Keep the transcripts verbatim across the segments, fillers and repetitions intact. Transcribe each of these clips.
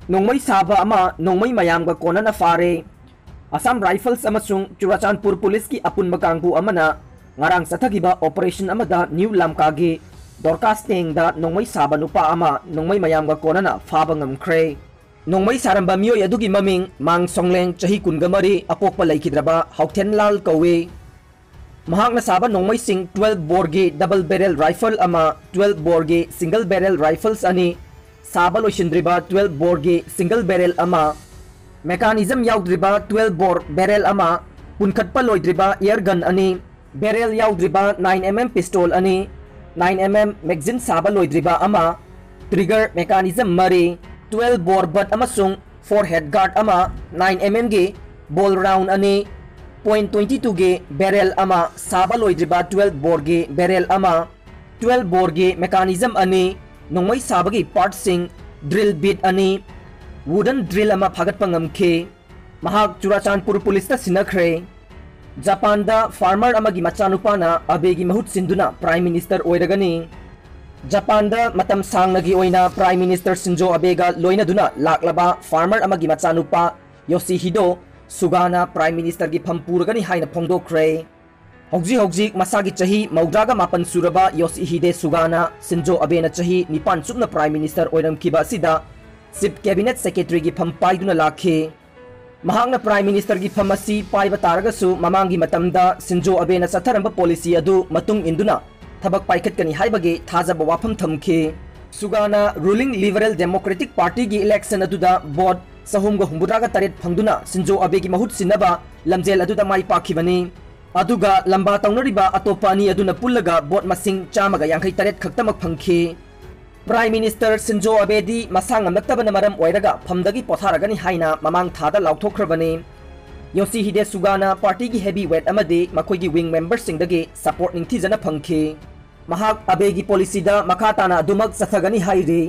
ꯅꯣꯡꯃꯩ ꯁꯥꯕ ꯑꯃ ꯅꯣꯡꯃꯩ ꯃꯌꯥꯝꯒ ꯀꯣꯟꯅꯅ ꯐꯥꯔꯦ꯫ ꯑꯁꯥꯝ ꯔꯥꯏꯐꯜꯁ ꯑꯃꯁꯨꯡ ꯆꯨꯔꯥꯆꯥꯟꯄꯨꯔ ꯄꯨꯂꯤꯁꯀꯤ ꯑꯄꯨꯟꯕ ꯀꯥꯡꯕꯨ ꯑꯃꯅ ꯉꯔꯥꯡ ꯆꯠꯊꯈꯤꯕ ꯑꯣꯄꯔꯦꯁꯟ ꯑꯃꯗ ꯅ꯭ꯌꯨ ꯂꯝꯀꯥꯒꯤ ꯗꯣꯔꯀꯥꯁ ꯇꯦꯡꯗ ꯅꯣꯡꯃꯩ ꯁꯥꯕ ꯅꯨꯄꯥ ꯑꯃ ꯅꯣꯡꯃꯩ ꯃꯌꯥꯝꯒ ꯀꯣꯟꯅꯅ ꯐꯥꯕ ꯉꯝꯈ꯭ꯔꯦ꯫ ꯅꯣꯡꯃꯩ ꯁꯥꯔꯝꯕ ꯃꯤꯑꯣꯏ ꯑꯗꯨꯒꯤ ꯃꯃꯤꯡ ꯃꯥꯡ ꯁꯣꯡꯂꯦꯡ, ꯆꯍꯤ ꯀꯨꯟꯒ ꯃꯔꯤ, ꯑꯄꯣꯛꯄ ꯂꯩꯈꯤꯗ꯭ꯔꯕ ꯍꯥꯎꯊꯦꯟꯂꯥꯜ ꯀꯧꯏ꯫ ꯃꯍꯥꯛꯅ ꯁꯥꯕ ꯅꯣꯡꯃꯩꯁꯤꯡ twelve ꯕꯣꯔꯒꯤ ꯗꯕꯜ ꯕꯦꯔꯦꯜ ꯔꯥꯏꯐꯜ ꯑꯃ, twelve ꯕꯣꯔꯒꯤ ꯁꯤꯡꯒꯜ ꯕꯦꯔꯦꯜ ꯔꯥꯏꯐꯜꯁ ꯑꯅꯤ, ꯁꯥꯕ ꯂꯣꯏꯁꯤꯟꯗ꯭ꯔꯤꯕ twelve ꯕꯣꯔꯒꯤ ꯁꯤꯡꯒꯜ ꯕꯦꯔꯦꯜ ꯑꯃ, ꯃꯦꯀꯥꯅꯤꯖꯝ ꯌꯥꯎꯗ꯭ꯔꯤꯕ twelve ꯕꯣꯔ ꯕꯦꯔꯦꯜ ꯑꯃ, ꯄꯨꯟꯈꯠꯄ ꯂꯣꯏꯗ꯭ꯔꯤꯕ ꯑꯦꯌꯔ ꯒꯟ ꯑꯅꯤ, ꯕꯦꯔꯦꯜ ꯌꯥꯎꯗ꯭ꯔꯤꯕ nine M M ꯄꯤꯁꯇꯣꯜ ꯑꯅꯤ, nine M M ꯃꯦꯒꯖꯤꯟ ꯁꯥꯕ ꯂꯣꯏꯗ꯭ꯔꯤꯕ ꯑꯃ, ꯇ꯭ꯔꯤꯒꯔ ꯃꯦꯀꯥꯅꯤꯖꯝ ꯃꯔꯤ, twelve ꯕꯣꯔ ꯕꯠ ꯑꯃꯁꯨꯡ ꯐꯣꯔ ꯍꯦꯗ ꯒꯥꯔꯗ ꯑꯃ, nine M M ꯒꯤ ꯕꯣꯜ ꯔꯥꯎꯟ ꯑꯅꯤ, point twenty two ꯒꯤ ꯕꯦꯔꯦꯜ ꯑꯃ, ꯁꯥꯕ ꯂꯣꯏꯗ꯭ꯔꯤꯕ twelve ꯕꯣꯔꯒꯤ ꯕꯦꯔꯦꯜ ꯑꯃ, twelve ꯕꯣꯔꯒꯤ ꯃꯦꯀꯥꯅꯤꯖꯝ ꯑꯅꯤ, ꯅꯣꯡꯃꯩ ꯁꯥꯕꯒꯤ ꯄꯥꯔꯠꯁꯤꯡ, ꯗ꯭ꯔꯤꯜ ꯕꯤꯠ ꯑꯅꯤ, ꯋꯨꯗꯟ ꯗ꯭ꯔꯤꯜ ꯑꯃ ꯐꯥꯒꯠꯄ ꯉꯝꯈꯤ꯫ ꯃꯍꯥꯛ ꯆꯨꯔꯥꯆꯥꯟꯄꯨꯔ ꯄꯨꯂꯤꯁꯇ ꯁꯤꯟꯅꯈ꯭ꯔꯦ꯫ ꯖꯄꯥꯟꯗ ꯐꯥꯔꯃꯔ ꯑꯃꯒꯤ ꯃꯆꯥꯅꯨꯄꯥꯅ ꯑꯕꯦꯒꯤ ꯃꯍꯨꯠ ꯁꯤꯟꯗꯨꯅ ꯄ꯭ꯔꯥꯏꯝ ꯃꯤꯅꯤꯁꯇꯔ ꯑꯣꯏꯔꯒꯅꯤ꯫ ꯖꯄꯥꯟꯗ ꯃꯇꯝ ꯁꯥꯡꯅꯒꯤ ꯑꯣꯏꯅ ꯄ꯭ꯔꯥꯏꯝ ꯃꯤꯅꯤꯁꯇꯔ ꯁꯤꯟꯖꯣ ꯑꯕꯦꯒ ꯂꯣꯏꯅꯗꯨꯅ ꯂꯥꯛꯂꯕ ꯐꯥꯔꯃꯔ ꯑꯃꯒꯤ ꯃꯆꯥꯅꯨꯄꯥ ꯌꯣꯁꯤꯍꯤꯗꯣ ꯁꯨꯒꯥꯅ ꯄ꯭ꯔꯥꯏꯝ ꯃꯤꯅꯤꯁꯇꯔꯒꯤ ꯐꯝ ꯄꯨꯔꯒꯅꯤ ꯍꯥꯏꯅ ꯐꯣꯡꯗꯣꯛꯈ꯭ꯔꯦ꯫ ꯍꯧꯖꯤꯛ ꯍꯧꯖꯤꯛ ꯃꯁꯥꯒꯤ ꯆꯍꯤ ꯃꯧꯗ꯭ꯔꯥꯒ ꯃꯥꯄꯟ ꯁꯨꯔꯕ ꯌꯣꯁꯤꯍꯤꯗꯦ ꯁꯨꯒꯥꯅ ꯁꯤꯟꯖꯣ ꯑꯕꯦꯅ ꯆꯍꯤ ꯅꯤꯄꯥꯟ ꯆꯨꯞꯅ ꯄ꯭ꯔꯥꯏꯝ ꯃꯤꯅꯤꯁꯇꯔ ꯑꯣꯏꯔꯝꯈꯤꯕ ꯑꯁꯤꯗ ꯆꯤꯐ ꯀꯦꯕꯤꯅꯦꯠ ꯁꯦꯀ꯭ꯔꯦꯇꯔꯤꯒꯤ ꯐꯝ ꯄꯥꯏꯗꯨꯅ ꯂꯥꯛꯈꯤ꯫ ꯃꯍꯥꯛꯅ ꯄ꯭ꯔꯥꯏꯝ ꯃꯤꯅꯤꯁꯇꯔꯒꯤ ꯐꯝ ꯑꯁꯤ ꯄꯥꯏꯕ ꯇꯥꯔꯒꯁꯨ ꯃꯃꯥꯡꯒꯤ ꯃꯇꯝꯗ ꯁꯤꯟꯖꯣ ꯑꯕꯦꯅ ꯆꯠꯊꯔꯝꯕ ꯄꯣꯂꯤꯁꯤ ꯑꯗꯨ ꯃꯇꯨꯡ ꯏꯟꯗꯨꯅ ꯊꯕꯛ ꯄꯥꯏꯈꯠꯀꯅꯤ ꯍꯥꯏꯕꯒꯤ ꯊꯥꯖꯕ ꯋꯥꯐꯝ ꯊꯝꯈꯤ꯫ ꯁꯨꯒꯥꯅ ꯔꯨꯂꯤꯡ ꯂꯤꯕꯔꯦꯜ ꯗꯦꯃꯣꯀ꯭ꯔꯦꯇꯤꯛ ꯄꯥꯔꯇꯤꯒꯤ ꯏꯂꯦꯛꯁꯟ ꯑꯗꯨꯗ ꯚꯣꯠ ꯆꯍꯨꯝꯒ ꯍꯨꯝꯐꯨꯇꯔꯥꯒ ꯇꯔꯦꯠ ꯐꯪꯗꯨꯅ ꯁꯤꯟꯖꯣ ꯑꯕꯦꯒꯤ ꯃꯍꯨꯠ ꯁꯤꯟꯅꯕ ꯂꯝꯖꯦꯜ ꯑꯗꯨꯗ ꯃꯥꯏ ꯄꯥꯛꯈꯤꯕꯅꯤ꯫ ꯑꯗꯨꯒ ꯂꯝꯕꯥ ꯇꯧꯅꯔꯤꯕ ꯑꯇꯣꯞꯄ ꯑꯅꯤ ꯑꯗꯨꯅ ꯄꯨꯜꯂꯒ ꯚꯣꯠ ꯃꯁꯤꯡ ꯆꯥꯝꯃꯒ ꯌꯥꯡꯈꯩ ꯇꯔꯦꯠ ꯈꯛꯇꯃꯛ ꯐꯪꯈꯤ꯫ ꯄ꯭ꯔꯥꯏꯝ ꯃꯤꯅꯤꯁꯇꯔ ꯁꯤꯟꯖꯣ ꯑꯕꯦꯗꯤ ꯃꯁꯥ ꯉꯝꯂꯛꯇꯕꯅ ꯃꯔꯝ ꯑꯣꯏꯔꯒ ꯐꯝꯗꯒꯤ ꯄꯣꯊꯥꯔꯒꯅꯤ ꯍꯥꯏꯅ ꯃꯃꯥꯡ ꯊꯥꯗ ꯂꯥꯎꯊꯣꯛꯈ꯭ꯔꯕꯅꯤ꯫ ꯌꯣꯁꯤꯍꯤꯗꯦ ꯁꯨꯒꯥꯅ ꯄꯥꯔꯇꯤꯒꯤ ꯍꯦꯚꯤ ꯋꯦꯠ ꯑꯃꯗꯤ ꯃꯈꯣꯏꯒꯤ ꯋꯤꯡ ꯃꯦꯝꯕꯔꯁꯤꯡꯗꯒꯤ ꯁꯄꯣꯔꯠ ꯅꯤꯡꯊꯤꯖꯅ ꯐꯪꯈꯤ꯫ ꯃꯍꯥꯛ ꯑꯕꯦꯒꯤ ꯄꯣꯂꯤꯁꯤꯗ ꯃꯈꯥ ꯇꯥꯅ ꯑꯗꯨꯃꯛ ꯆꯠꯊꯒꯅꯤ ꯍꯥꯏꯔꯤ꯫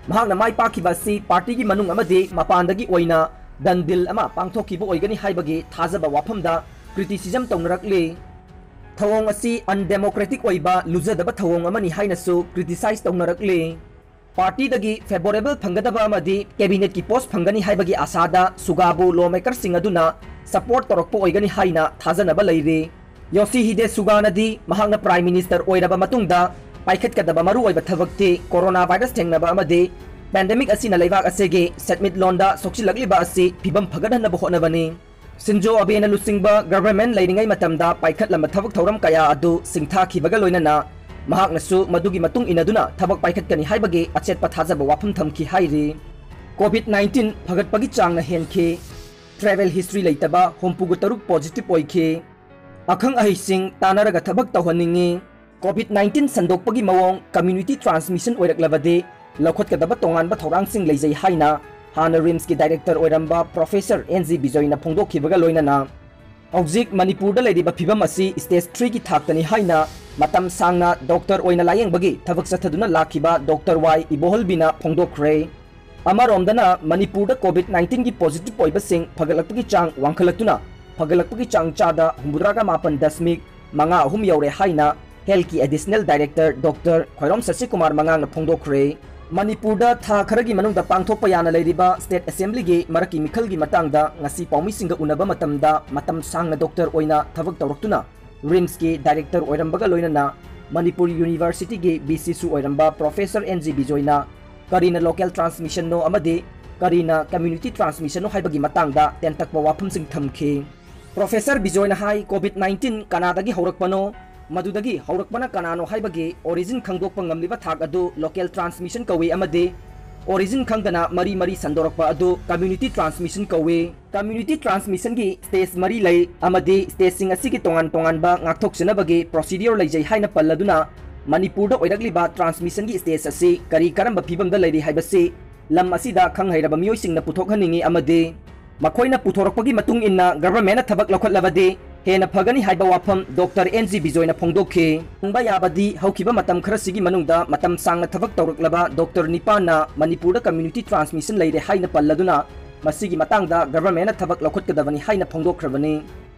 ꯃꯍꯥꯛꯅ ꯃꯥꯏ ꯄꯥꯛꯈꯤꯕ ꯑꯁꯤ ꯄꯥꯔꯇꯤꯒꯤ ꯃꯅꯨꯡ ꯑꯃꯗꯤ ꯃꯄꯥꯟꯗꯒꯤ ꯑꯣꯏꯅ ꯗꯟ ꯗꯤꯜ ꯑꯃ ꯄꯥꯡꯊꯣꯛꯈꯤꯕ ꯑꯣꯏꯒꯅꯤ ꯍꯥꯏꯕꯒꯤ ꯊꯥꯖꯕ ꯋꯥꯐꯝꯗ ꯀ꯭ꯔꯤꯇꯤꯁꯤꯖꯝ ꯇꯧꯅꯔꯛꯂꯤ꯫ ꯊꯧꯑꯣꯡ ꯑꯁꯤ ꯑꯟꯗꯦꯃꯣꯀ꯭ꯔꯦꯇꯤꯛ ꯑꯣꯏꯕ ꯂꯨꯖꯗꯕ ꯊꯧꯑꯣꯡ ꯑꯃꯅꯤ ꯍꯥꯏꯅꯁꯨ ꯀ꯭ꯔꯤꯇꯤꯁꯥꯏꯖ ꯇꯧꯅꯔꯛꯂꯤ꯫ ꯄꯥꯔꯇꯤꯗꯒꯤ ꯐꯦꯕꯣꯔꯦꯕꯜ ꯐꯪꯒꯗꯕ ꯑꯃꯗꯤ ꯀꯦꯕꯤꯅꯦꯠꯀꯤ ꯄꯣꯁ ꯐꯪꯒꯅꯤ ꯍꯥꯏꯕꯒꯤ ꯑꯥꯁꯥꯗ ꯁꯨꯒꯥꯕꯨ ꯂꯣ ꯃꯦꯀꯔꯁꯤꯡ ꯑꯗꯨꯅ ꯁꯄꯣꯔꯠ ꯇꯧꯔꯛꯄ ꯑꯣꯏꯒꯅꯤ ꯍꯥꯏꯅ ꯊꯥꯖꯅꯕ ꯂꯩꯔꯤ꯫ ꯌꯣꯁꯤꯍꯤꯗꯦ ꯁꯨꯒꯥꯅꯗꯤ ꯃꯍꯥꯛꯅ ꯄ꯭ꯔꯥꯏꯝ ꯃꯤꯅꯤꯁꯇꯔ ꯑꯣꯏꯔꯕ ꯃꯇꯨꯡꯗ ꯄꯥꯏꯈꯠꯀꯗꯕ ꯃꯔꯨꯑꯣꯏꯕ ꯊꯕꯛꯇꯤ ꯀꯣꯔꯣꯅꯥ ꯚꯥꯏꯔꯁ ꯊꯦꯡꯅꯕ ꯑꯃꯗꯤ ꯄꯦꯟꯗꯦꯃꯤꯛ ꯑꯁꯤꯅ ꯂꯩꯕꯥꯛ ꯑꯁꯤꯒꯤ ꯁꯦꯟꯃꯤꯠꯂꯣꯟꯗ ꯁꯣꯛꯆꯤꯜꯂꯛꯂꯤꯕ ꯑꯁꯤ ꯐꯤꯕꯝ ꯐꯒꯠꯍꯟꯅꯕ ꯍꯣꯠꯅꯕꯅꯤ꯫ ꯁꯤꯟꯖꯣ ꯑꯕꯦꯅ ꯂꯨꯆꯤꯡꯕ ꯒꯚꯔꯟꯃꯦꯟꯠ ꯂꯩꯔꯤꯉꯩ ꯃꯇꯝꯗ ꯄꯥꯏꯈꯠꯂꯝꯕ ꯊꯕꯛ ꯊꯧꯔꯝ ꯀꯌꯥ ꯑꯗꯨ ꯁꯤꯡꯊꯥꯈꯤꯕꯒ ꯂꯣꯏꯅꯅ ꯃꯍꯥꯛꯅꯁꯨ ꯃꯗꯨꯒꯤ ꯃꯇꯨꯡ ꯏꯟꯅꯗꯨꯅ ꯊꯕꯛ ꯄꯥꯏꯈꯠꯀꯅꯤ ꯍꯥꯏꯕꯒꯤ ꯑꯆꯦꯠꯄ ꯊꯥꯖꯕ ꯋꯥꯐꯝ ꯊꯝꯈꯤ ꯍꯥꯏꯔꯤ꯫ ꯀꯣꯚꯤꯗ ꯅꯥꯏꯟꯇꯤꯟ ꯐꯒꯠꯄꯒꯤ ꯆꯥꯡꯅ ꯍꯦꯟꯈꯤ꯫ ꯇ꯭ꯔꯦꯚꯦꯜ ꯍꯤꯁꯇ꯭ꯔꯤ ꯂꯩꯇꯕ ꯍꯨꯝꯐꯨꯒ ꯇꯔꯨꯛ ꯄꯣꯖꯤꯇꯤꯚ ꯑꯣꯏꯈꯤ꯫ ꯑꯈꯪ ꯑꯍꯩꯁꯤꯡ ꯇꯥꯟꯅꯔꯒ ꯊꯕꯛ ꯇꯧꯍꯟꯅꯤꯡꯏ꯫ ꯀꯣꯚꯤꯗ ꯅꯥꯏꯟꯇꯤꯟ ꯁꯟꯗꯣꯛꯄꯒꯤ ꯃꯑꯣꯡ ꯀꯝꯃ꯭ꯌꯨꯅꯤꯇꯤ ꯇ꯭ꯔꯥꯟꯁꯃꯤꯁꯟ ꯑꯣꯏꯔꯛꯂꯕꯗꯤ ꯂꯧꯈꯠꯀꯗꯕ ꯇꯣꯉꯥꯟꯕ ꯊꯧꯔꯥꯡꯁꯤꯡ ꯂꯩꯖꯩ ꯍꯥꯏꯅ ꯍꯥꯟꯅ ꯔꯤꯝꯁꯀꯤ ꯗꯥꯏꯔꯦꯛꯇꯔ ꯑꯣꯏꯔꯝꯕ ꯄ꯭ꯔꯣꯐꯦꯁꯔ ꯑꯦꯟ ꯖꯤ ꯕꯤꯖꯣꯏꯅ ꯐꯣꯡꯗꯣꯛꯈꯤꯕꯒ ꯂꯣꯏꯅꯅ ꯍꯧꯖꯤꯛ ꯃꯅꯤꯄꯨꯔꯗ ꯂꯩꯔꯤꯕ ꯐꯤꯕꯝ ꯑꯁꯤ ꯁ꯭ꯇꯦꯖ ꯊ꯭ꯔꯤꯒꯤ ꯊꯥꯛꯇꯅꯤ ꯍꯥꯏꯅ ꯃꯇꯝ ꯁꯥꯡꯅ ꯗꯣꯛꯇꯔ ꯑꯣꯏꯅ ꯂꯥꯌꯦꯡꯕꯒꯤ ꯊꯕꯛ ꯆꯠꯊꯗꯨꯅ ꯂꯥꯛꯈꯤꯕ ꯗꯣꯛꯇꯔ ꯋꯥꯏ ꯏꯕꯣꯍꯜꯕꯤꯅ ꯐꯣꯡꯗꯣꯛꯈ꯭ꯔꯦ꯫ ꯑꯃꯔꯣꯝꯗꯅ ꯃꯅꯤꯄꯨꯔꯗ ꯀꯣꯚꯤꯗ ꯅꯥꯏꯟꯇꯤꯟꯒꯤ ꯄꯣꯖꯤꯇꯤꯚ ꯑꯣꯏꯕꯁꯤꯡ ꯐꯒꯠꯂꯛꯄꯒꯤ ꯆꯥꯡ ꯋꯥꯡꯈꯠꯂꯛꯇꯨꯅ ꯐꯒꯠꯂꯛꯄꯒꯤ ꯆꯥꯡ ꯆꯥꯗ ꯍꯨꯝꯐꯨꯇꯔꯥꯒ ꯃꯥꯄꯟ ꯗꯁꯃꯤꯛ ꯃꯉꯥ ꯑꯍꯨꯝ ꯌꯧꯔꯦ ꯍꯥꯏꯅ ꯍꯦꯜꯊꯀꯤ ꯑꯦꯗꯤꯁꯅꯦꯜ ꯗꯥꯏꯔꯦꯛꯇꯔ ꯗꯣꯛꯇꯔ ꯈ꯭ꯋꯥꯏꯔꯣꯝ ꯁꯁꯤꯀꯨꯃꯥꯔ ꯃꯉꯥꯡꯅ ꯐꯣꯡꯗꯣꯛꯈ꯭ꯔꯦ꯫ ꯃꯅꯤꯄꯨꯔꯗ ꯊꯥ ꯈꯔꯒꯤ ꯃꯅꯨꯡꯗ ꯄꯥꯡꯊꯣꯛꯄ ꯌꯥꯅ ꯂꯩꯔꯤꯕ ꯁ꯭ꯇꯦꯠ ꯑꯦꯁꯦꯝꯕ꯭ꯂꯤꯒꯤ ꯃꯔꯛꯀꯤ ꯃꯤꯈꯜꯒꯤ ꯃꯇꯥꯡꯗ ꯉꯁꯤ ꯄꯥꯎꯃꯤꯁꯤꯡꯒ ꯎꯅꯕ ꯃꯇꯝꯗ ꯃꯇꯝ ꯁꯥꯡꯅ ꯗꯣꯛꯇꯔ ꯑꯣꯏꯅ ꯊꯕꯛ ꯇꯧꯔꯛꯇꯨꯅ ꯔꯤꯝꯁꯀꯤ ꯗꯥꯏꯔꯦꯛꯇꯔ ꯑꯣꯏꯔꯝꯕꯒ ꯂꯣꯏꯅꯅ ꯃꯅꯤꯄꯨꯔ ꯌꯨꯅꯤꯚꯔꯁꯤꯇꯤꯒꯤ ꯚꯤ ꯁꯤꯁꯨ ꯑꯣꯏꯔꯝꯕ ꯄ꯭ꯔꯣꯐꯦꯁꯔ ꯑꯦꯟ ꯖꯤ ꯕꯤꯖꯣꯏꯅ ꯀꯔꯤꯅ ꯂꯣꯀꯦꯜ ꯇ꯭ꯔꯥꯟꯁꯃꯤꯁꯟꯅꯣ ꯑꯃꯗꯤ ꯀꯔꯤꯅ ꯀꯝꯃ꯭ꯌꯨꯅꯤꯇꯤ ꯇ꯭ꯔꯥꯟꯁꯃꯤꯁꯟꯅꯣ ꯍꯥꯏꯕꯒꯤ ꯃꯇꯥꯡꯗ ꯇꯦꯟꯇꯛꯄ ꯋꯥꯐꯝꯁꯤꯡ ꯊꯝꯈꯤ꯫ ꯄ꯭ꯔꯣꯐꯦꯁꯔ ꯕꯤꯖꯣꯏꯅ ꯍꯥꯏ, ꯀꯣꯚꯤꯗ ꯅꯥꯏꯟꯇꯤꯟ ꯀꯅꯥꯗꯒꯤ ꯍꯧꯔꯛꯄꯅꯣ, ꯃꯗꯨꯗꯒꯤ ꯍꯧꯔꯛꯄꯅ ꯀꯅꯥꯅꯣ ꯍꯥꯏꯕꯒꯤ ꯑꯣꯔꯤꯖꯤꯟ ꯈꯪꯗꯣꯛꯄ ꯉꯝꯂꯤꯕ ꯊꯥꯛ ꯑꯗꯨ ꯂꯣꯀꯦꯜ ꯇ꯭ꯔꯥꯟꯁꯃꯤꯁꯟ ꯀꯧꯏ ꯑꯃꯗꯤ ꯑꯣꯔꯤꯖꯤꯟ ꯈꯪꯗꯅ ꯃꯔꯤ ꯃꯔꯤ ꯁꯟꯗꯣꯔꯛꯄ ꯑꯗꯨ ꯀꯝꯃ꯭ꯌꯨꯅꯤꯇꯤ ꯇ꯭ꯔꯥꯟꯁꯃꯤꯁꯟ ꯀꯧꯏ꯫ ꯀꯝꯃ꯭ꯌꯨꯅꯤꯇꯤ ꯇ꯭ꯔꯥꯟꯁꯃꯤꯁꯟꯒꯤ ꯁ꯭ꯇꯦꯖ ꯃꯔꯤ ꯂꯩ ꯑꯃꯗꯤ ꯁ꯭ꯇꯦꯖꯁꯤꯡ ꯑꯁꯤꯒꯤ ꯇꯣꯉꯥꯟ ꯇꯣꯉꯥꯟꯕ ꯉꯥꯛꯊꯣꯛꯆꯅꯕꯒꯤ ꯄ꯭ꯔꯣꯁꯤꯗꯤꯌꯣꯔ ꯂꯩꯖꯩ ꯍꯥꯏꯅ ꯄꯜꯂꯗꯨꯅ ꯃꯅꯤꯄꯨꯔꯗ ꯑꯣꯏꯔꯛꯂꯤꯕ ꯇ꯭ꯔꯥꯟꯁꯃꯤꯁꯟꯒꯤ ꯁ꯭ꯇꯦꯖ ꯑꯁꯤ ꯀꯔꯤ ꯀꯔꯝꯕ ꯐꯤꯕꯝꯗ ꯂꯩꯔꯤ ꯍꯥꯏꯕꯁꯤ ꯂꯝ ꯑꯁꯤꯗ ꯈꯪ ꯍꯩꯔꯕ ꯃꯤꯑꯣꯏꯁꯤꯡꯅ ꯄꯨꯊꯣꯛꯍꯟꯅꯤꯡꯏ ꯑꯃꯗꯤ ꯃꯈꯣꯏꯅ ꯄꯨꯊꯣꯔꯛꯄꯒꯤ ꯃꯇꯨꯡ ꯏꯟꯅ ꯒꯚꯔꯟꯃꯦꯟꯠꯅ ꯊꯕꯛ ꯂꯧꯈꯠꯂꯕꯗꯤ ꯍꯦꯟꯅ ꯐꯒꯅꯤ ꯍꯥꯏꯕ ꯋꯥꯐꯝ ꯗꯣꯛꯇꯔ ꯑꯦꯟ ꯖꯤ ꯕꯤꯖꯣꯏꯅ ꯐꯣꯡꯗꯣꯛꯈꯤ꯫ ꯈꯪꯕ ꯌꯥꯕꯗꯤ ꯍꯧꯈꯤꯕ ꯃꯇꯝ ꯈꯔꯁꯤꯒꯤ ꯃꯅꯨꯡꯗ ꯃꯇꯝ ꯁꯥꯡꯅ ꯊꯕꯛ ꯇꯧꯔꯛꯂꯕ ꯗꯣꯛꯇꯔ ꯅꯤꯄꯥꯟꯅ ꯃꯅꯤꯄꯨꯔꯗ ꯀꯝꯃ꯭ꯌꯨꯅꯤꯇꯤ ꯇ꯭ꯔꯥꯟꯁꯃꯤꯁꯟ ꯂꯩꯔꯦ ꯍꯥꯏꯅ ꯄꯜꯂꯗꯨꯅ ꯃꯁꯤꯒꯤ ꯃꯇꯥꯡꯗ ꯒꯚꯔꯟꯃꯦꯟꯠꯅ ꯊꯕꯛ ꯂꯧꯈꯠꯀꯗꯕꯅꯤ ꯍꯥꯏꯅ ꯐꯣꯡꯗꯣꯛꯈ꯭ꯔꯕꯅꯤ꯫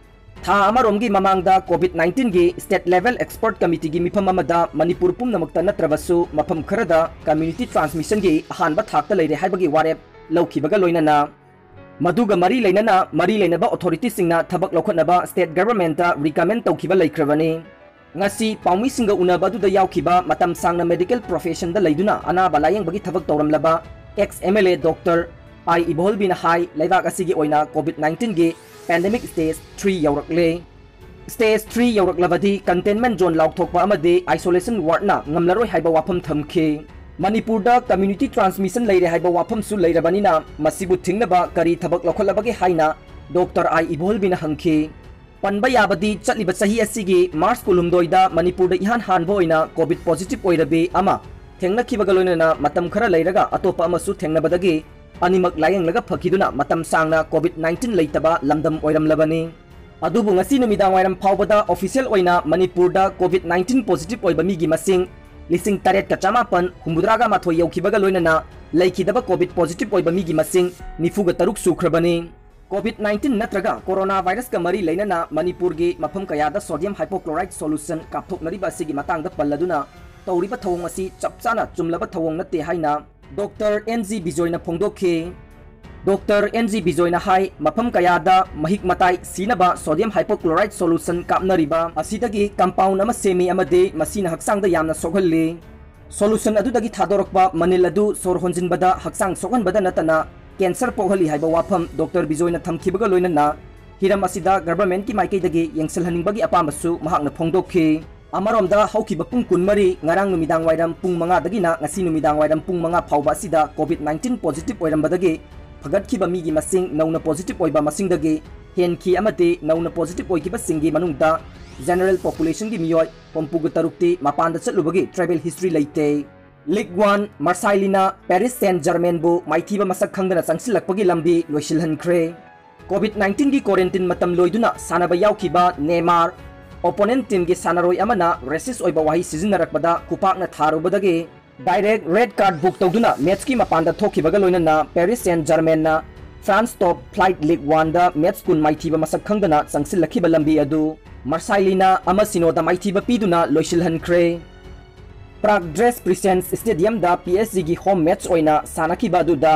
ꯊꯥ ꯑꯃꯔꯣꯝꯒꯤ ꯃꯃꯥꯡꯗ COVID nineteen ꯒꯤ state level expert committee ꯒꯤ ꯃꯤꯐꯝ ꯑꯃꯗ ꯃꯅꯤꯄꯨꯔ ꯄꯨꯝꯅꯃꯛꯇ ꯅꯠꯇ꯭ꯔꯕꯁꯨ ꯃꯐꯝ ꯈꯔꯗ community transmission ꯒꯤ ꯑꯍꯥꯟꯕ ꯊꯥꯛꯇ ꯂꯩꯔꯦ ꯍꯥꯏꯕꯒꯤ ꯋꯥꯔꯦꯞ ꯂꯧꯈꯤꯕꯒ ꯂꯣꯏꯅꯅ ꯃꯗꯨꯒ ꯃꯔꯤ ꯂꯩꯅꯅ ꯃꯔꯤ ꯂꯩꯅꯕ authority ꯁꯤꯡꯅ ꯊꯕꯛ ꯂꯧꯈꯠꯅꯕ state government ꯇ recommend ꯇꯧꯈꯤꯕ ꯂꯩꯈ꯭ꯔꯕꯅꯤ꯫ ꯉꯁꯤ ꯄꯥꯎꯃꯤꯁꯤꯡꯒ ꯎꯅꯕ ꯑꯗꯨꯗ ꯌꯥꯎꯈꯤꯕ ꯃꯇꯝ ꯁꯥꯡꯅ medical profession ꯗ ꯂꯩꯗꯨꯅ ꯑꯅꯥꯕ ꯂꯥꯌꯦꯡꯕꯒꯤ ꯊꯕꯛ ꯇꯧꯔꯝꯂꯕ ex MLA Doctor I ꯏꯕꯣꯍꯜꯕꯤꯅ ꯍꯥꯏ, ꯂꯩꯕꯥꯛ ꯑꯁꯤꯒꯤ ꯑꯣꯏꯅ COVID nineteen ꯒꯤ pandemic stage three ꯌꯧꯔꯛꯂꯦ꯫ Stage three ꯌꯧꯔꯛꯂꯕꯗꯤ containment zone ꯂꯥꯎꯊꯣꯛꯄ ꯑꯃꯗꯤ isolation ward ꯅ ꯉꯝꯂꯔꯣꯏ ꯍꯥꯏꯕ ꯋꯥꯐꯝ ꯊꯝꯈꯤ꯫ ꯃꯅꯤꯄꯨꯔꯗ community transmission ꯂꯩꯔꯦ ꯍꯥꯏꯕ ꯋꯥꯐꯝꯁꯨ ꯂꯩꯔꯕꯅꯤꯅ ꯃꯁꯤꯕꯨ ꯊꯤꯡꯅꯕ ꯀꯔꯤ ꯊꯕꯛ ꯂꯧꯈꯠꯂꯕꯒꯦ ꯍꯥꯏꯅ Doctor I ꯏꯕꯣꯍꯜꯕꯤꯅ ꯍꯪꯈꯤ꯫ ꯄꯟꯕ ꯌꯥꯕꯗꯤ ꯆꯠꯂꯤꯕ ꯆꯍꯤ ꯑꯁꯤꯒꯤ March ꯀꯨꯟꯍꯨꯝꯗꯣꯏꯗ ꯃꯅꯤꯄꯨꯔꯗ ꯏꯍꯥꯟ ꯍꯥꯟꯕ ꯑꯣꯏꯅ COVID positive ꯑꯣꯏꯔꯕꯤ ꯑꯃ ꯊꯦꯡꯅꯈꯤꯕꯒ ꯂꯣꯏꯅꯅ ꯃꯇꯝ ꯈꯔ ꯂꯩꯔꯒ ꯑꯇꯣꯞꯄ ꯑꯃꯁꯨ ꯊꯦꯡꯅꯕꯗꯒꯤ ꯑꯅꯤꯃꯛ ꯂꯥꯌꯦꯡꯂꯒ ꯐꯈꯤꯗꯨꯅ ꯃꯇꯝ ꯁꯥꯡꯅ COVID nineteen ꯂꯩꯇꯕ ꯂꯝꯗꯝ ꯑꯣꯏꯔꯝꯂꯕꯅꯤ꯫ ꯑꯗꯨꯕꯨ ꯉꯁꯤ ꯅꯨꯃꯤꯗꯥꯡ ꯋꯥꯏꯔꯝ ꯐꯥꯎꯕꯗ official ꯑꯣꯏꯅ ꯃꯅꯤꯄꯨꯔꯗ COVID nineteen positive ꯑꯣꯏꯕ ꯃꯤꯒꯤ ꯃꯁꯤꯡ ꯂꯤꯁꯤꯡ ꯇꯔꯦꯠꯀ ꯆꯃꯥꯄꯟ ꯍꯨꯝꯐꯨꯇꯔꯥꯒ ꯃꯥꯊꯣꯏ ꯌꯧꯈꯤꯕꯒ ꯂꯣꯏꯅꯅ ꯂꯩꯈꯤꯗꯕ COVID positive ꯑꯣꯏꯕ ꯃꯤꯒꯤ ꯃꯁꯤꯡ ꯅꯤꯐꯨꯒ ꯇꯔꯨꯛ ꯁꯨꯈ꯭ꯔꯕꯅꯤ꯫ COVID nineteen ꯅꯠꯇ꯭ꯔꯒ corona virus ꯀ ꯃꯔꯤ ꯂꯩꯅꯅ ꯃꯅꯤꯄꯨꯔꯒꯤ ꯃꯐꯝ ꯀꯌꯥꯗ sodium hypochlorite solution ꯀꯥꯞꯊꯣꯛꯅꯔꯤꯕ ꯑꯁꯤꯒꯤ ꯃꯇꯥꯡꯗ ꯄꯜꯂꯗꯨꯅ ꯇꯧꯔꯤꯕ ꯊꯧꯑꯣꯡ ꯑꯁꯤ ꯆꯞ ꯆꯥꯅ ꯆꯨꯝꯂꯕ ꯊꯧꯑꯣꯡ ꯅꯠꯇꯦ ꯍꯥꯏꯅ Doctor N G ꯕꯤꯖꯣꯏꯅ ꯐꯣꯡꯗꯣꯛꯈꯤ꯫ Doctor N G ꯕꯤꯖꯣꯏꯅ ꯍꯥꯏ, ꯃꯐꯝ ꯀꯌꯥꯗ ꯃꯍꯤꯛ ꯃꯇꯥꯏ ꯁꯤꯅꯕ sodium hypochlorite solution ꯀꯥꯞꯅꯔꯤꯕ ꯑꯁꯤꯗꯒꯤ compound ꯑꯃ ꯁꯦꯝꯃꯤ ꯑꯃꯗꯤ ꯃꯁꯤꯅ ꯍꯛꯆꯥꯡꯗ ꯌꯥꯝꯅ ꯁꯣꯛꯍꯜꯂꯤ꯫ Solution ꯑꯗꯨꯗꯒꯤ ꯊꯥꯗꯣꯔꯛꯄ ꯃꯅꯤꯜ ꯑꯗꯨ ꯁꯣꯔ ꯍꯣꯟꯖꯤꯟꯕꯗ ꯍꯛꯆꯥꯡ ꯁꯣꯛꯍꯟꯕꯗ ꯅꯠꯇꯅ cancer ꯄꯣꯛꯍꯜꯂꯤ ꯍꯥꯏꯕ ꯋꯥꯐꯝ Doctor ꯕꯤꯖꯣꯏꯅ ꯊꯝꯈꯤꯕꯒ ꯂꯣꯏꯅꯅ ꯍꯤꯔꯝ ꯑꯁꯤꯗ government ꯀꯤ ꯃꯥꯏꯀꯩꯗꯒꯤ ꯌꯦꯡꯁꯤꯜꯍꯟꯅꯤꯡꯕꯒꯤ ꯑꯄꯥꯝꯕꯁꯨ ꯃꯍꯥꯛꯅ ꯐꯣꯡꯗꯣꯛꯈꯤ꯫ ꯑꯃꯔꯣꯝꯗ ꯍꯧꯈꯤꯕ ꯄꯨꯡ ꯀꯨꯟꯃꯔꯤ, ꯉꯔꯥꯡ ꯅꯨꯃꯤꯗꯥꯡ ꯋꯥꯏꯔꯝ ꯄꯨꯡ ꯃꯉꯥꯗꯒꯤꯅ ꯉꯁꯤ ꯅꯨꯃꯤꯗꯥꯡ ꯋꯥꯏꯔꯝ ꯄꯨꯡ ꯃꯉꯥ ꯐꯥꯎꯕ ꯑꯁꯤꯗ COVID nineteen positive ꯑꯣꯏꯔꯝꯕꯗꯒꯤ ꯐꯒꯠꯈꯤꯕ ꯃꯤꯒꯤ ꯃꯁꯤꯡ ꯅꯧꯅ positive ꯑꯣꯏꯕ ꯃꯁꯤꯡꯗꯒꯤ ꯍꯦꯟꯈꯤ ꯑꯃꯗꯤ ꯅꯧꯅ positive ꯑꯣꯏꯈꯤꯕꯁꯤꯡꯒꯤ ꯃꯅꯨꯡꯗ general population ꯒꯤ ꯃꯤꯑꯣꯏ ꯍꯨꯝꯐꯨꯒ ꯇꯔꯨꯛꯇꯤ ꯃꯄꯥꯟꯗ ꯆꯠꯂꯨꯕꯒꯤ travel history ꯂꯩꯇꯦ꯫ Ligue one Marseille ꯅ Paris Saint-Germain ꯕꯨ ꯃꯥꯏꯊꯤꯕ ꯃꯁꯛ ꯈꯪꯗꯅ ꯆꯪꯁꯤꯜꯂꯛꯄꯒꯤ ꯂꯝꯕꯤ ꯂꯣꯏꯁꯤꯜꯍꯟꯈ꯭ꯔꯦ꯫ COVID nineteen ꯒꯤ quarantine ꯃꯇꯝ ꯂꯣꯏꯗꯨꯅ ꯁꯥꯟꯅꯕ ꯌꯥꯎꯈꯤꯕ Neymar, opponent team ꯒꯤ ꯁꯥꯟꯅꯔꯣꯏ ꯑꯃꯅ racist ꯑꯣꯏꯕ ꯋꯥꯍꯩ ꯁꯤꯖꯤꯟꯅꯔꯛꯄꯗ ꯈꯨꯄꯥꯛꯅ ꯊꯥꯔꯨꯕꯗꯒꯤ direct red card book ꯇꯧꯗꯨꯅ match ꯀꯤ ꯃꯄꯥꯟꯗ ꯊꯣꯛꯈꯤꯕꯒ ꯂꯣꯏꯅꯅ Paris Saint-Germain ꯅ France Top Flight League One ꯗ match ꯀꯨꯟ ꯃꯥꯏꯊꯤꯕ ꯃꯁꯛ ꯈꯪꯗꯅ ꯆꯪꯁꯤꯜꯂꯛꯈꯤꯕ ꯂꯝꯕꯤ ꯑꯗꯨ ꯃꯥꯔꯁꯥꯏꯂꯤꯅ ꯑꯃ ꯁꯤꯅꯣꯗ ꯃꯥꯏꯊꯤꯕ ꯄꯤꯗꯨꯅ ꯂꯣꯏꯁꯤꯜꯍꯟꯈ꯭ꯔꯦ꯫ Prague Dress Presence Stadium ꯗ P S G ꯒꯤ home match ꯑꯣꯏꯅ ꯁꯥꯟꯅꯈꯤꯕ ꯑꯗꯨꯗ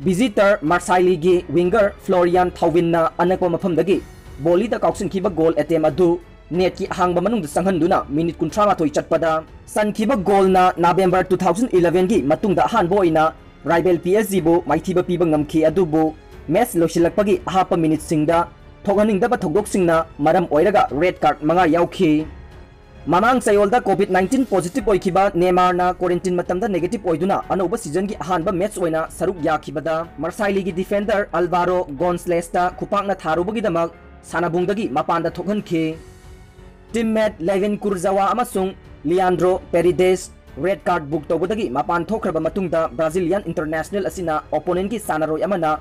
visitor ꯃꯥꯔꯁꯥꯏꯂꯤꯒꯤ winger Florian Thauvin ꯅ ꯑꯅꯛꯄ ꯃꯐꯝꯗꯒꯤ volley ꯗ ꯀꯥꯎꯁꯤꯟꯈꯤꯕ goal attempt ꯑꯗꯨ net ꯀꯤ ꯑꯍꯥꯡꯕ ꯃꯅꯨꯡꯗ ꯆꯪꯍꯟꯗꯨꯅ minute ꯀꯨꯟꯊ꯭ꯔꯥ ꯃꯥꯊꯣꯏ ꯆꯠꯄꯗ ꯆꯟꯈꯤꯕ goal ꯅ November two thousand eleven ꯒꯤ ꯃꯇꯨꯡꯗ ꯑꯍꯥꯟꯕ ꯑꯣꯏꯅ rival P S G ꯕꯨ ꯃꯥꯏꯊꯤꯕ ꯄꯤꯕ ꯉꯝꯈꯤ꯫ ꯑꯗꯨꯕꯨ match ꯂꯣꯏꯁꯤꯜꯂꯛꯄꯒꯤ ꯑꯍꯥꯞꯄ minute ꯁꯤꯡꯗ ꯊꯣꯛꯍꯟꯅꯤꯡꯗꯕ ꯊꯧꯗꯣꯛꯁꯤꯡꯅ ꯃꯔꯝ ꯑꯣꯏꯔꯒ red card ꯃꯉꯥ ꯌꯥꯎꯈꯤ꯫ ꯃꯃꯥꯡ ꯆꯌꯣꯜꯗ COVID nineteen positive ꯑꯣꯏꯈꯤꯕ ꯅꯦꯃꯥꯔꯅ quarantine ꯃꯇꯝꯗ negative ꯑꯣꯏꯗꯨꯅ ꯑꯅꯧꯕ season ꯒꯤ ꯑꯍꯥꯟꯕ match ꯑꯣꯏꯅ ꯁꯔꯨꯛ ꯌꯥꯈꯤꯕꯗ ꯃꯥꯔꯁꯥꯏꯂꯤꯒꯤ defender Alvaro Gonzalez ꯇ ꯈꯨꯄꯥꯛꯅ ꯊꯥꯔꯨꯕꯒꯤꯗꯃꯛ ꯁꯥꯟꯅꯕꯨꯡꯗꯒꯤ ꯃꯄꯥꯟꯗ ꯊꯣꯛꯍꯟꯈꯤ꯫ Teammate Layvin Kurzawa ꯑꯃꯁꯨꯡ Leandro Paredes red card book ꯇꯧꯕꯗꯒꯤ ꯃꯄꯥꯟ ꯊꯣꯛꯈ꯭ꯔꯕ ꯃꯇꯨꯡꯗ Brazilian international ꯑꯁꯤꯅ opponent ꯀꯤ ꯁꯥꯟꯅꯔꯣꯏ ꯑꯃꯅ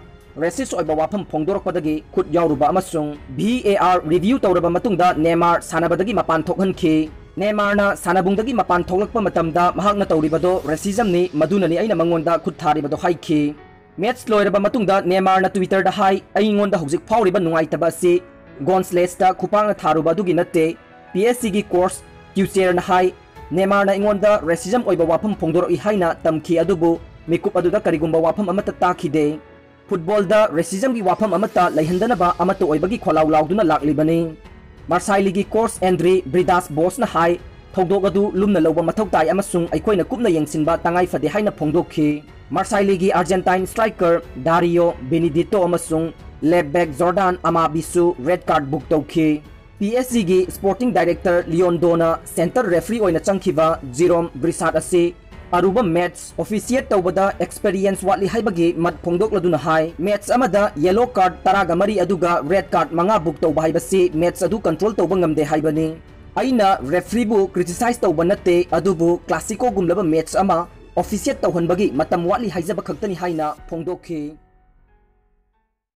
racist ꯑꯣꯏꯕ ꯋꯥꯐꯝ ꯐꯣꯡꯗꯣꯔꯛꯄꯗꯒꯤ ꯈꯨꯠ ꯌꯥꯎꯔꯨꯕ ꯑꯃꯁꯨꯡ V A R review ꯇꯧꯔꯕ ꯃꯇꯨꯡꯗ ꯅꯦꯃꯥꯔ ꯁꯥꯟꯅꯕꯗꯒꯤ ꯃꯄꯥꯟ ꯊꯣꯛꯍꯟꯈꯤ꯫ ꯅꯦꯃꯥꯔꯅ ꯁꯥꯟꯅꯕꯨꯡꯗꯒꯤ ꯃꯄꯥꯟ ꯊꯣꯛꯂꯛꯄ ꯃꯇꯝꯗ ꯃꯍꯥꯛꯅ ꯇꯧꯔꯤꯕꯗꯣ racism ꯅꯤ, ꯃꯗꯨꯅꯅꯤ ꯑꯩꯅ ꯃꯉꯣꯟꯗ ꯈꯨꯠ ꯊꯥꯔꯤꯕꯗꯣ ꯍꯥꯏꯈꯤ꯫ Match ꯂꯣꯏꯔꯕ ꯃꯇꯨꯡꯗ ꯅꯦꯃꯥꯔꯅ Twitter ꯗ ꯍꯥꯏ, "ꯑꯩꯉꯣꯟꯗ ꯍꯧꯖꯤꯛ ꯐꯥꯎꯔꯤꯕ ꯅꯨꯡꯉꯥꯏꯇꯕ ꯑꯁꯤ Gonzalez ꯇ ꯈꯨꯄꯥꯛꯅ ꯊꯥꯔꯨꯕ ꯑꯗꯨꯒꯤ ꯅꯠꯇꯦ꯫" P S G ꯒꯤ coach Tuchel ꯅ ꯍꯥꯏ, "ꯅꯦꯃꯥꯔꯅ ꯑꯩꯉꯣꯟꯗ racism ꯑꯣꯏꯕ ꯋꯥꯐꯝ ꯐꯣꯡꯗꯣꯔꯛꯏ ꯍꯥꯏꯅ ꯇꯝꯈꯤ, ꯑꯗꯨꯕꯨ ꯃꯤꯀꯨꯞ ꯑꯗꯨꯗ ꯀꯔꯤꯒꯨꯝꯕ ꯋꯥꯐꯝ ꯑꯃꯠꯇ ꯇꯥꯈꯤꯗꯦ꯫ Football ꯗ racism ꯒꯤ ꯋꯥꯐꯝ ꯑꯃꯠꯇ ꯂꯩꯍꯟꯗꯅꯕ ꯑꯃꯠꯇ ꯑꯣꯏꯕꯒꯤ ꯈꯣꯜꯂꯥꯎ ꯂꯥꯎꯗꯨꯅ ꯂꯥꯛꯂꯤꯕꯅꯤ꯫" ꯃꯥꯔꯁꯥꯏꯂꯤꯒꯤ coach Andre Vidas Boas ꯅ ꯍꯥꯏ, "ꯊꯧꯗꯣꯛ ꯑꯗꯨ ꯂꯨꯝꯅ ꯂꯧꯕ ꯃꯊꯧ ꯇꯥꯏ ꯑꯃꯁꯨꯡ ꯑꯩꯈꯣꯏꯅ ꯀꯨꯞꯅ ꯌꯦꯡꯁꯤꯟꯕ ꯇꯉꯥꯏ ꯐꯗꯦ" ꯍꯥꯏꯅ ꯐꯣꯡꯗꯣꯛꯈꯤ꯫ ꯃꯥꯔꯁꯥꯏꯂꯤꯒꯤ Argentine striker Dario Benedetto ꯑꯃꯁꯨꯡ left back Jordan Amavi ꯁꯨ red card book ꯇꯧꯈꯤ꯫ P S G ꯒꯤ sporting director Leon Dou ꯅ center referee ꯑꯣꯏꯅ ꯆꯪꯈꯤꯕ Jerome Brisard ꯑꯁꯤ ꯑꯔꯨꯕ match officiate ꯇꯧꯕꯗ experience ꯋꯥꯠꯂꯤ ꯍꯥꯏꯕꯒꯤ ꯃꯠ ꯐꯣꯡꯗꯣꯛꯂꯗꯨꯅ ꯍꯥꯏ, "Match ꯑꯃꯗ yellow card ꯇꯔꯥꯒ ꯃꯔꯤ ꯑꯗꯨꯒ red card ꯃꯉꯥ book ꯇꯧꯕ ꯍꯥꯏꯕꯁꯤ match ꯑꯗꯨ control ꯇꯧꯕ ꯉꯝꯗꯦ ꯍꯥꯏꯕꯅꯤ꯫ ꯑꯩꯅ referee ꯕꯨ criticize ꯇꯧꯕ ꯅꯠꯇꯦ, ꯑꯗꯨꯕꯨ Clasico ꯒꯨꯝꯂꯕ match ꯑꯃ officiate ꯇꯧꯍꯟꯕꯒꯤ ꯃꯇꯝ ꯋꯥꯠꯂꯤ ꯍꯥꯏꯖꯕ ꯈꯛꯇꯅꯤ" ꯍꯥꯏꯅ ꯐꯣꯡꯗꯣꯛꯈꯤ꯫